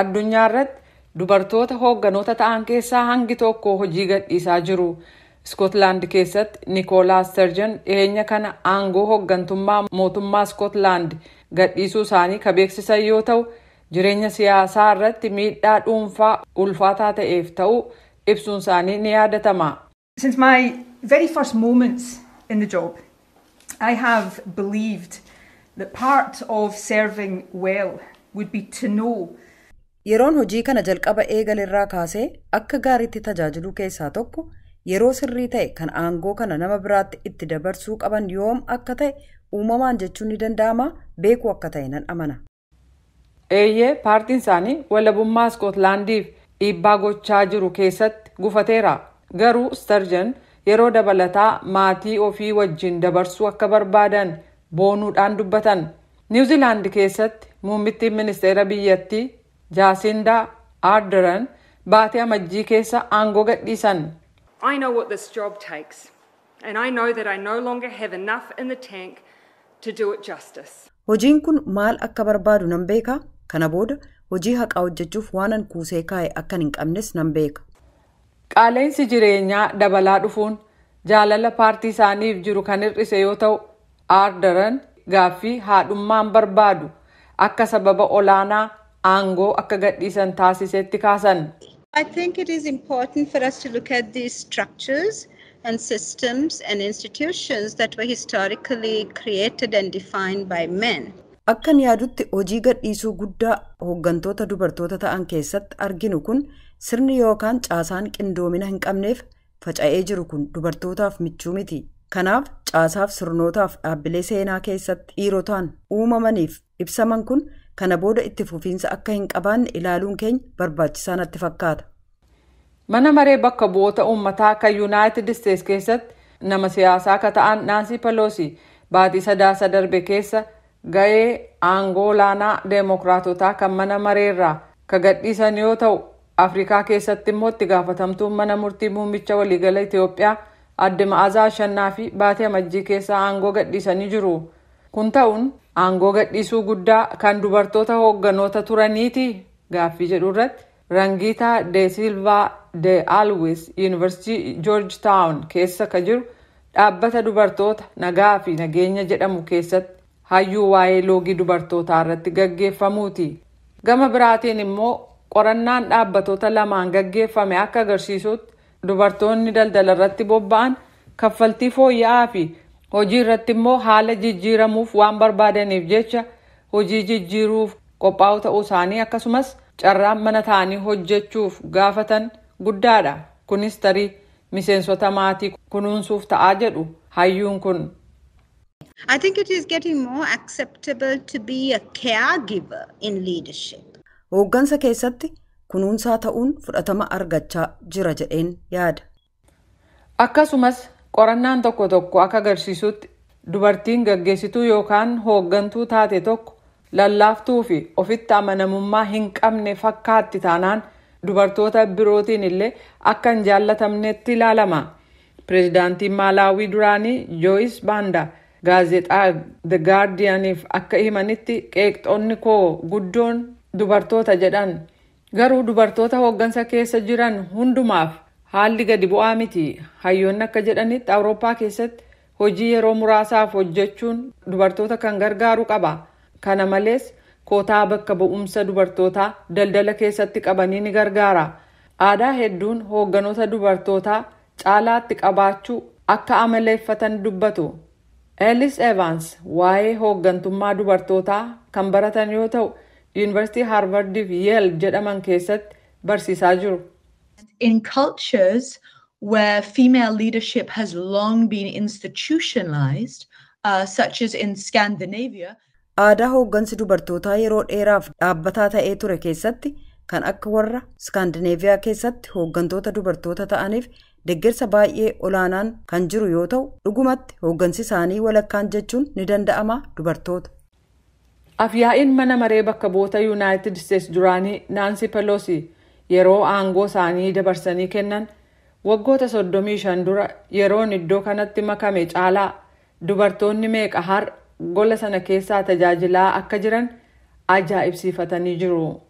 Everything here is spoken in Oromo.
Addunyaa irratti dubartoota hoogganoota ta'an keessaa hangi tokko hojii gadhiisaa jiru. Iskootlaand keessatti Nikoolaa Sturgeon dhiyeenya kana aangoo hooggantummaa mootummaa Iskootlaand gadhiisuu isaanii ka beeksisan yoo ta'u, jireenya siyaasaa irratti miidhaa dhuunfaa ulfaataa ta'eef ta'uu ibsuun isaanii ni yaadatama. Since my very first moments in the job, I have believed that part of serving well would be to know Yeroon hojii kana jalqaba eegalerraa kaasee akka gaariitti tajaajiluu keessaa tokko yeroo sirrii ta'e kan aangoo kana nama biraatti itti dabarsuu qaban yoom akka ta'e uumamaan jechuun ni danda'ama beekuu akka ta'e nan amana. Eeyyee, paartiin isaanii walabummaa Iskootlaandiif dhiibbaa gochaa jiru keessatti gufateera. Garuu Sturgeon yeroo dabalataa maatii ofii wajjin dabarsuu akka barbaadan boonuudhaan dubbatan. Niwuziilaand keessatti muummittiin ministeera biyyattii Jaasindaa Ardern baatee Amajjii keessa aangoo gadhiisan. I know what this job takes, and I know that I no longer have enough in the tank to do it justice. Hojiin kun maal akka barbaadu nan beeka. Kana booda hojii haqaa hojjechuuf waanan kuusee kaa'e akkan hin qabnes nan beeka. Qaala'insi jireenyaa dabalaa dhufuun jaalala paartii isaaniif jiru kan hir'ise yoo ta'u, Ardern gaaffii haadhummaan barbaadu akka sababa olaanaa aangoo akka gadhiisan taasisetti kaasan. I think it is important for us to look at these structures and systems and institutions that were historically created and defined by men. Akkan yaadutti hojii gadhiisuu guddaa hooggantoota dubartoota ta'an keessatti arginu kun sirni yookaan caasaan qindoomina hin qabneef faca'ee jiru kun dubartootaaf michuu miti. Kanaaf caasaaf sirnootaaf dhaabbilee seenaa keessatti dhiirotaan uumamaniif ibsaman kun kana booda itti fufiinsa akka hin qabaanne ilaaluun keenya barbaachisaa natti fakkaata. Mana maree bakka bu'oota uummataa kan Yuunaayitid Isteets keessatti nama siyaasaa akka ta'an Naansi Peloosi baatii Sadaasa darbe keessa ga'ee aangoo olaanaa Deemokiraatotaa kan mana mareerraa ka gadhiisan yoo ta'u, Afrikaa keessatti immoo itti gaafatamtuun mana murtii muummicha waliigala Itoophiyaa adde Ma'aazaa Ashannaa fi baatii Amajjii keessa aangoo gadhiisanii jiru. Kun ta'uun aangoo gadhiisuu guddaa kan dubartoota hoogganoota turaniiti gaaffii jedhu irratti Rangiitaa De Silvaa De Alwis Yuunivarsiitii George Town keessa ka jiru dhaabbata dubartoota nagaa fi nageenya jedhamu keessatti hayyuu waa'ee loogii dubartootaa irratti gaggeeffamuuti. Gama biraatiin immoo qorannaan dhaabbatoota lamaan gaggeeffame akka agarsiisutti dubartoonni daldala irratti bobba'an kaffaltii fooyya'aa fi hojii irratti immoo haala jijjiiramuuf waan barbaadaniif jecha hojii jijjiiruuf qophaa'uu ta'uu isaanii, akkasumas carraan mana ta'anii hojjechuuf gaafatan guddaadha. Kunis tarii miseensota maatii kunuunsuuf ta'aa jedhu hayyuun kun. I think it is getting more acceptable to be a caregiver in leadership. Hooggansa keessatti kunuunsaa ta'uun fudhatama argachaa jira jedheen yaada. Akkasumas qorannaan tokko tokko akka agarsiisutti dubartiin gaggeessituu yookaan hooggantuu taate tokko lallaaftuu fi ofitti amanamummaa hin qabne fakkaatti taanaan dubartoota birootiin illee akka hin jaallatamnetti ilaalama. Pireezidaantiin Maalaawii duraanii Jooyis Baanda gaazexaa The Guardianiif akka himanitti, "Qeeqxoonni koo guddoon dubartoota," jedhan. Garuu dubartoota hooggansa keessa jiran hundumaaf haalli gadi bu'aa miti. Hayyoonni akka jedhanitti Awurooppaa keessatti hojii yeroo muraasaaf hojjechuun dubartoota kan gargaaru qaba. Kana malees kootaa bakka bu'umsa dubartootaa daldala keessatti qabanii ni gargaara. Aadaa hedduun hoogganoota dubartootaa caalaatti qabaachuu akka amaleeffatan dubbatu. Elis Evans waa'ee hooggantummaa dubartootaa kan baratan yoo ta'u, Yuunivarsiitii Haarvardii fi Yeel jedhaman keessatti barsiisaa jiru. In cultures where female leadership has long been institutionalized, such as in Scandinavia, Aadaa hooggansi dubartootaa yeroo dheeraaf dhaabbataa ta'ee ture keessatti, kan akka warra Iskaandineeviyaa keessatti, hooggantoota dubartoota ta'aniif deeggarsa baay'ee olaanaan kan jiru yoo ta'u, dhugumatti hooggansi isaanii walakkaan jechuun ni danda'ama dubartoota. Afyaa'iin mana maree bakka bu'oota Yuunaayitid Isteets duraanii Naansi Peloosi yeroo aangoo isaanii dabarsanii kennan, "Waggoota 35 dura yeroon iddoo kanatti makame caalaa dubartoonni meeqa har'a gola sana keessaa tajaajilaa akka jiran ajaa'ibsiifatanii jiru.